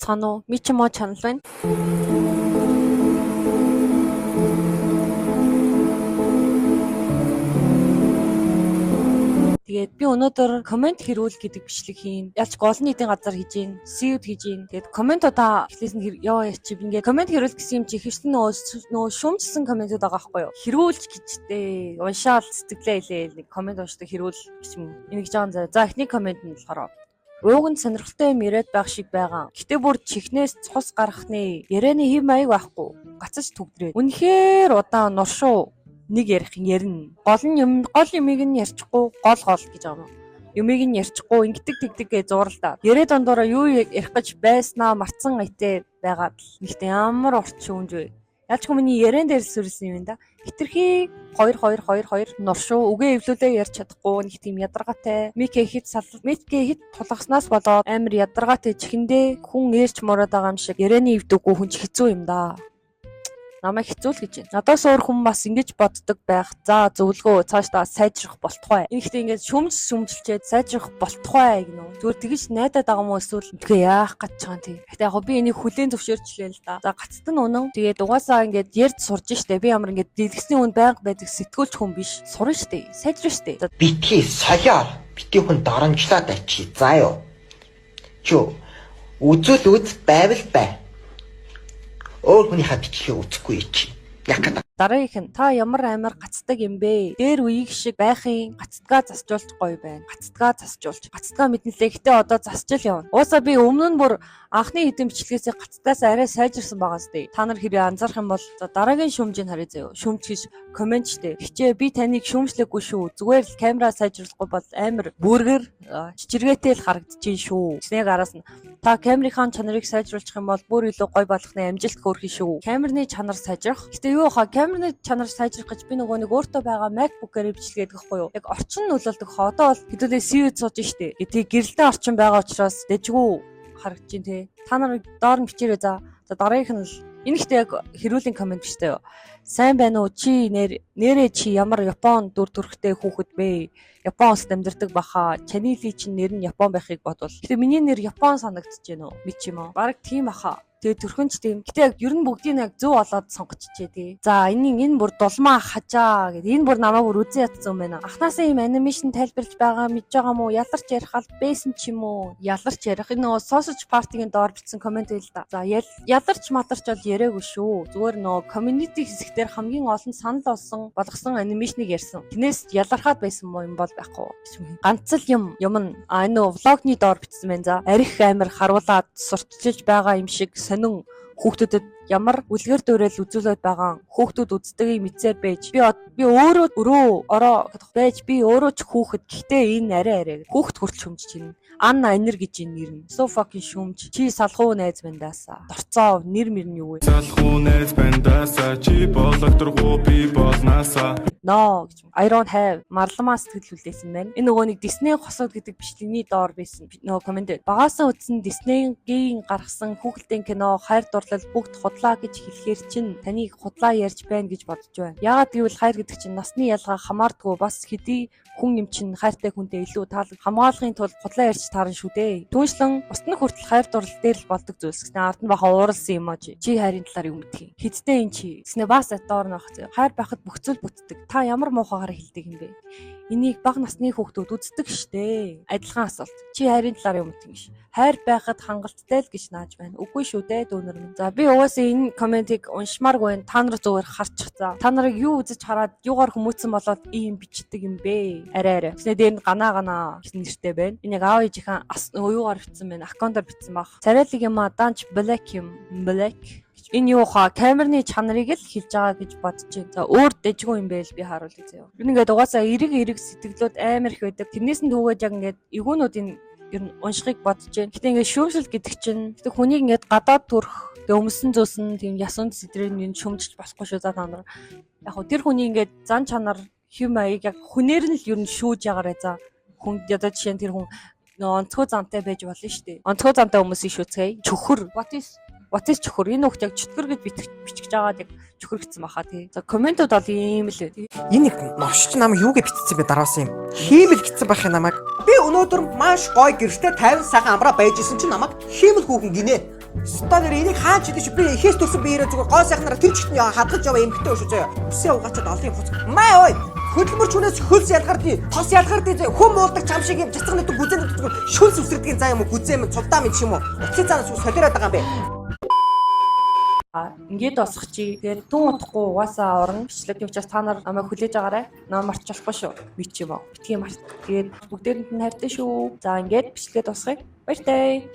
Байцгаана уу? Мичимо channel байна. Тэгээд би өнөөдөр comment хэрүүл гэдэг бичлэг хийн. Ялч гол нийтийн газар хийж гин, сүйд хийж гин. Тэгээд comment удаа эхлээс нь ёо яачи ингээд comment хэрүүл гэсэн юм чи ихэвчлэн нөгөө шүүмжлсэн comment ууд байгаа байхгүй юу? Хэрүүлж гэжтэй. Уншаал сэтгэлээ илээл нэг comment уншдаг хэрүүл гэж юм. Энэ гэж байгаа юм заа. За, эхний comment нь болохоор ууг нь сонирхолтой юм яриад байх шиг байгаа. Гэтэ бүр чихнээс цус гаргах нэ. Ярианы хэв маяг байхгүй. Гацаж түгдрээд. Үнэхээр удаан нуршуу нэг ярих юм ярина. Гол нь юм, гол юмыг нь ярьчихгүй, гол гол гэж байгаа юм. Юмыг нь ярьчихгүй, ингэдэг тэгдэг гэж зууралдаа. Яриа дундаараа юу ярих гэж байснаа мартсан айтэ байгаад л. Нэгтээ ямар урт шүүмж вэ? Ялчгүй миний яриан дээр л сүрлсэн юм да. Хитрхи 2 2 2 2 нуршуу, үгээ эвлүүлээ ярьж чадахгүй, нэг тийм ядаргаатай. Микэ хит сал Микэ хит тулгаснаас болоод амар ядаргаатай, чихэндээ хүн ээрч мураад байгаа юм шиг ярианы эвдэггүй хүн ч хэцүү юм да. Намайг хэцүү л гэж байна. Надаас өөр хүн бас ингэж боддог байх. За, зөвлөгөө цаашдаа сайжрах болтугай. Энэ ихтэй ингэж шүмж шүмжилчээд сайжрах болтугай гэнэ. Зүгээр тэгж найдаад байгаа юм уу, эсвэл тэгээ яах гэж байгаа юм тий. Гэтэ яг би энийг хүлээн зөвшөөрчлээ л да. За, гацт нь үнэн. Тэгээд угаасаа ингэж ярьж сурж штэ. Би ямар ингэж дэлгэсний үнд байнга байдаг сэтгүүлч хүн биш. Сурна штэ. Сайжрна штэ. За. Битгий солиор, битгий хүн доромжлоод ачи, заа юу. Чү үзвэл үз, байвал бай. Өөр хүнийхээ бичлэгийг үзэхгүй чи. Яг гэдэг. Дараагийнх нь: та ямар амар гацдаг юм бэ? Дээр үеиг шиг байхын гацдгаа засжуулж гоё байна. Гацдгаа засжуулж. Гацдгаа мэднэлээ. Гэтэ одоо засчил явна. Уусаа би өмнө нь бүр анхны хэдэн бичлэгээсээ гацдаас арай сайжирсан байгаа сте. Та нар хэрэг анзаарах юм бол, за, дараагийн шүүмжийг харъя заяо. Шүүмж гэж comment штэ. Хичээ, би таныг шүүмжлээгүй шүү. Зүгээр л камера сайжруулахгүй бол амар бүргэр чичиргээтэй л харагдчихээн шүү. Тэснийг араас нь та камерынхаа чанарыг сайжруулах юм бол бүр илүү гоё болохны амжилт хөөрхөн шүү. Камерны чанар сайжрах. Гэтэ юу хаа камерны чанар сайжрах гэж би нөгөө нэг өөртөө байгаа MacBook-ээр бичлэгээд гэхгүй юу? Яг орчин нөлөөлдөг. Одоо бол хэдүүлээ CU сууж штэ. Тэг гэрэлтэй орчин байгаа учраас дэжгүй харагдаж байна те. Та нар доор нь бичээрэй за. За, дараагийнх нь л энэ ихтэй яг хэрүүлийн comment биш үү? Сайн байна уу? Чи нэр нэрээ чи ямар Япон дүр төрхтэй хүүхэд бэ? Япон улсад амьдардаг баха. Чанили чинь нэр нь Япон байхыг бодвол. Гэтэ миний нэр Япон санагдаж байна уу? Мэд ч юм уу? Бараг тийм аха. Тэгээ төрхөн ч тийм. Гэтэ яг ер нь бүгдийг яг зөв олоод сонгочихжээ тий. За, энэ энэ бүр дулмаа хажаа гэд. Энэ бүр намайг бүр үзэн ятсан юм байна. Анхнаасаа ийм animation тайлбарлаж байгаа мэдж байгаа мó? Яларч ярих аль байсан ч юм уу? Яларч ярих. Энэ нөгөө sausage party-гийн доор бичсэн comment байл да. За, яларч мадарч бол яриаггүй шүү. Зүгээр нөгөө community хэсэгтэр хамгийн олон санал болсон болгосон animation ыг ярьсан. Тэрнээс ялархаад байсан юм бол байхгүй. Ганц л юм юм нь а энэ нөгөө vlog ны доор бичсэн байна за. Арих амир харуулад сурчилж байгаа юм шиг сонин хүүхдүүдэд ямар үлгэр дуурайл үзүүлээд байгаа, хүүхдүүд үздгийг мэдсээр байж, би өөрөө өрөө ороо байж, би өөрөө ч хүүхэд, гэхдээ энэ арай арай хүүхэд хүртэл шүмжиж байна. Анна Анир гэж энэ нэр нь. So fucking шүмж. Чи салхуу найз бандаасаа. Дорцоо нэр мэр нь юу вэ? Салхуу найз бандаасаа, чи бологдоргоо, би болнаасаа. No гэж. I don't have марламаа сэтгэл үлдээсэн байна. Энэ нөгөө нэг Disney хосууд гэдэг бичлэгний доор байсан нөгөө comment. Багаасаа үзсэн Disney-гийн гаргасан хүүхэлдэйн кино, хайр дурлал бүгд худлаа гэж хэлэхээр чинь таныг худлаа ярьж байна гэж бодож байна. Яагаад гэвэл хайр гэдэг чинь насны ялгаа хамаардгүй, бас хэдий хүн юм чинь хайртай хүнтэй илүү таалаг хамгаалахын тулд худлаа ярьж таарна шүү дээ. Түүнчлэн бусд нь хүртэл хайр дурлал дээр л болдог зүйлс гэсэн ард нь баха ууралсан юм аа чи. Чи хайрын талаар юу мэдх юм? Хэдтэй эн чи? Тэснэ бас доор нөх зөө. Хайр байхад бүх зүйл бүтдэг. Та ямар муухайгаар хэлдэг юм бэ? Энийг бага насны хүүхдүүд үздэг штэ. Адилхан асуулт. Чи хайрын талаар юу мэдэх юм ш? Хайр байхад хангалттай л гэж нааж байна. Үгүй шүү дээ, дүүнер минь. За, би угаасаа энэ comment ыг уншмааргүй байна. Та нар зүгээр харчих за. Та нарыг юу үзэж хараад, юугаар хүмүүцсэн болоод ийм бичдэг юм бэ? Арай арай. Тэснэ дээр нь ганаа ганаа гэсэн нэртэй байна. Энэ яг аав ээжийнхээ юугаар бичсэн бэ? Account аар бичсэн баг. Царайлаг юм а данч black юм. Black. Энэ юу хаа камерны чанарыг л хэлж байгаа гэж бодож байна. За, өөр дэжгүй юм байл би харуулъя заяа. Ер нь ингээд угаасаа эрэг эрэг сэтгэлүүд амар их байдаг. Тэрнээс нь түүгээд яг ингээд эгүүнүүдийн ер нь уншихыг бодож байна. Гэтэ ингээд шүүмжлэл гэдэг чинь гэтэ хүнийг ингээд гадаад төрх, тэгээ өмсөн зөөсөн, тийм ясан сэдрээр нь шүүмжилж болохгүй шүү, за, та нар. Яг хөө тэр хүний ингээд зан чанар, хэм маяг яг хүнээр нь л ер нь шүүж ягаарай за. Хүн одоо жишээ нь тэр хүн нөө онцгой зантай байж болно шүү дээ. Онцгой зантай хүмүүсийг шүүцгээе. Чөхөр. What is чөхөр? Энэ хүүхд яг чөтгөр гэж бичиж жагаад яг чөхөр гэсэн баха тий. За, comment ууд бол ийм л үү. Энэ нэг новш чи намайг юу гэж бичсэн бэ, дараасан юм. Хиймэл гэсэн байх юм намайг. Би өнөөдөр маш гой гэртээ 50 сайхан амраа байж исэн чинь намайг хиймэл хүүхэн гинэ. Стонер энийг хаан ч идэв шүү. Би эхээс төрсөн биеэрээ зүгээр гоо сайхнараа тэр чигт нь хадгалж яваа эмхтэй шүү заяа. Үсээ угаачаад олон юм хуц. Маа ой. Хөдөлмөрч хүнээс хөлс ялгардыг, тос ялгардыг заяа. Хүм уулдаг чам шиг юм цацган нүдэн гүзэн нүдэн зүгээр шүлс үсэрдгийн заа юм уу гүзэн юм цулдаа минь ч юм уу. Утсын цаанаас үү солиороод байгаа юм бэ. А ингээд босох чи. Тэгээд түн удахгүй угаасаа орно. Бичлэг учраас та нар намайг хүлээж агаарай. Намайг марч болохгүй шүү. Би ч юм уу. Битгий март. Тэгээд бүгдээрэнд нь хайртай шүү. За ингээд бичлэгээ дуусгая. Баяртай.